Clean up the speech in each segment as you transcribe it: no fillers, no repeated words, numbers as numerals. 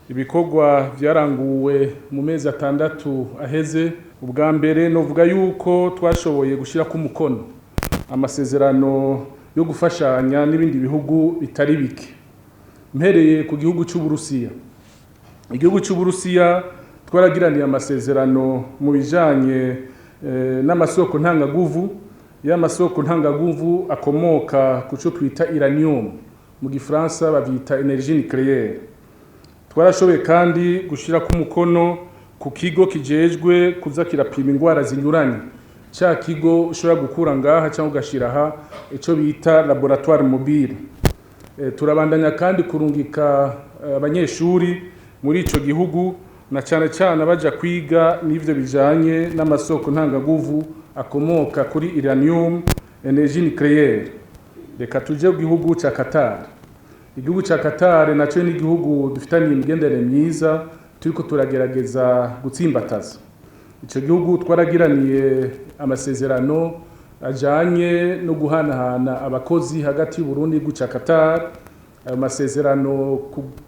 Ibikorwa vyaranguwe mu mezi 6 aheze, ubwa mbere novuga yuko twashoboye gushirako umukono amasezerano yo gufashanya n'ibindi bihugu bitari bike. Mpereye ku gihugu c'Uburusiya. Igihugu c'Uburusiya twaragiraniye amasezerano mu bijanye n'amasoko ntangaguvu, y'amasoko ntangaguvu akomoka ku co twita uranium, mu gifaransa bavyita énergie nucléaire. Twarashoboye kandi gushirako umukono ku kigo kijejwe kuza kirapima ingwara zinyuranye, ca kigo ushobora gukura ngaha cyangwa ugashira aha, ico bita laboratoire mobile. Turabandanya kandi kurungika abanyeshuri muri ico gihugu, na cane cane baja kwiga n'ivyo bijanye n'amasoko ntangaguvu akomoka kuri uranium, énergie nucléaire. Reka tuje ku gihugu ca Qatar. Igihugu ca Qatar naco ni igihugu dufitaniye imigenderanire myiza, turiko turagerageza gutsimbataza. Ico gihugu twaragiraniye amasezerano ajanye no guhanahana abakozi hagati y'Uburundi n'igihugu ca Qatar. Ayo masezerano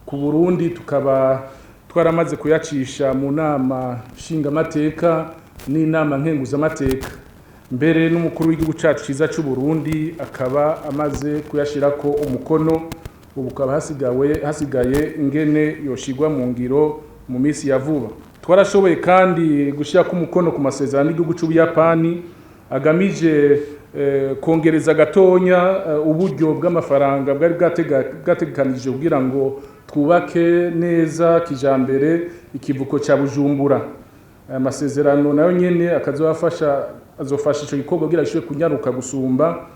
ku Burundi tukaba twaramaze kuyacisha mu nama nshingamateka n'inama nkenguzamateka, mbere n'umukuru w'igihugu cacu ciza c'Uburundi akaba amaze kuyashirako umukono. Ubu ukaba hasigaye ingene yoshirwa mu ngiro mu minsi ya vuba. Twarashoboye kandi gushirako umukono ku masezerano y'igihugu c'Ubuyapani agamije kongereza gatonya uburyo bw'amafaranga bwari bwategekanije kugira ngo twubake neza kijambere ikivuko ca Bujumbura. Aya masezerano nayo nyene akazofasha, azofasha ico gikorwa kugira gishobore kunyaruka gusumba.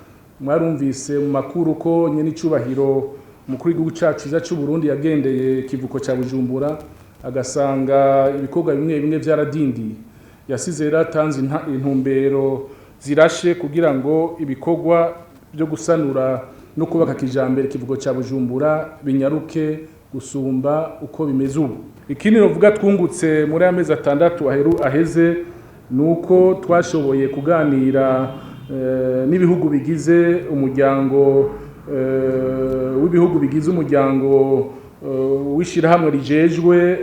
Mwarumvise mu makuru ko nyene icubahiro umukuru w'igihugu cacu ciza c'u Burundi yagendeye ikivuko ca Bujumbura, agasanga ibikorwa bimwe bimwe vyaradindiye. Yasize rero atanze intumbero zirashe kugira ngo ibikorwa byo gusanura no kubaka kijambere ikivuko ca Bujumbura binyaruke gusumba uko bimeze ubu. Ikindi novuga twungutse muri amezi 6 aheze nuko twashoboye kuganira n'ibihugu bigize umuryango w'ibihugu bigize umuryango w'ishirahamwe rijejwe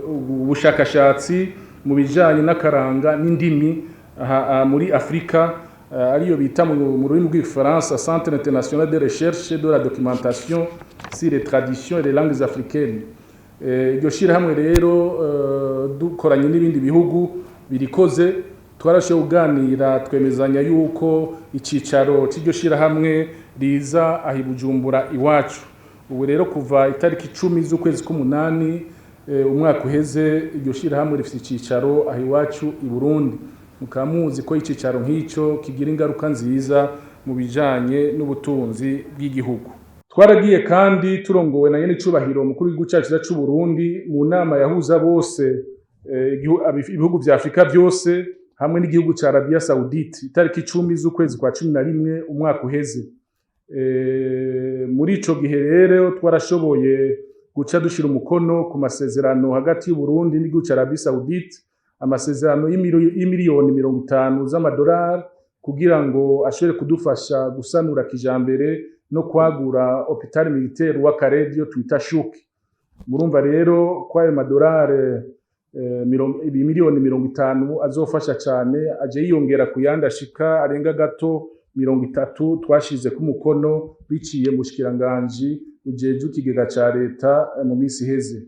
ubushakashatsi mu bijanye n'akaranga n'indimi aha muri Afrika, ariyo bita mu rurimi rw'igifaransa Centre International de Recherche de la Documentation sur les Traditions et les Langues Africaines. Iryo shirahamwe rero, dukoranye n'ibindi bihugu birikoze, twarashoboye kuganira, twemezanya yuko icicaro c'iryo shirahamwe riza aha i Bujumbura iwacu. Ubu rero kuva itariki 10 z'ukwezi k'umunani umwaka uheze, iryo shirahamwe rifite icicaro aha iwacu i Burundi. Mukaba muzi ko icicaro nk'ico kigira ingaruka nziza mu bijanye n'ubutunzi bw'igihugu. Twaragiye kandi turongowe na nyene icubahiro umukuru w'igihugu cacu ciza c'u Burundi mu nama yahuza bose ibihugu vya Afrika vyose hamwe n'igihugu ca Arabia Saoudite, itariki 10 z'ukwezi kwa 11 umwaka uheze. Muri ico gihe rero twarashoboye guca dushira umukono ku masezerano hagati y'u Burundi n'igihugu ca Arabie Saoudite, amasezerano y'imiliyoni 50 z'amadolari kugira ngo ashobore kudufasha gusanura kijambere no kwagura hôpital militaire wa Karedi twita CHUK. Murumva rero ko ayo madolari miliyoni 50 azofasha cane, aje yiyongera ku yandi ashika arenga gato 30 twashize ku mukono biciye mu bushikiranganji bujejwe ikigega ca leta mu minsi iheze.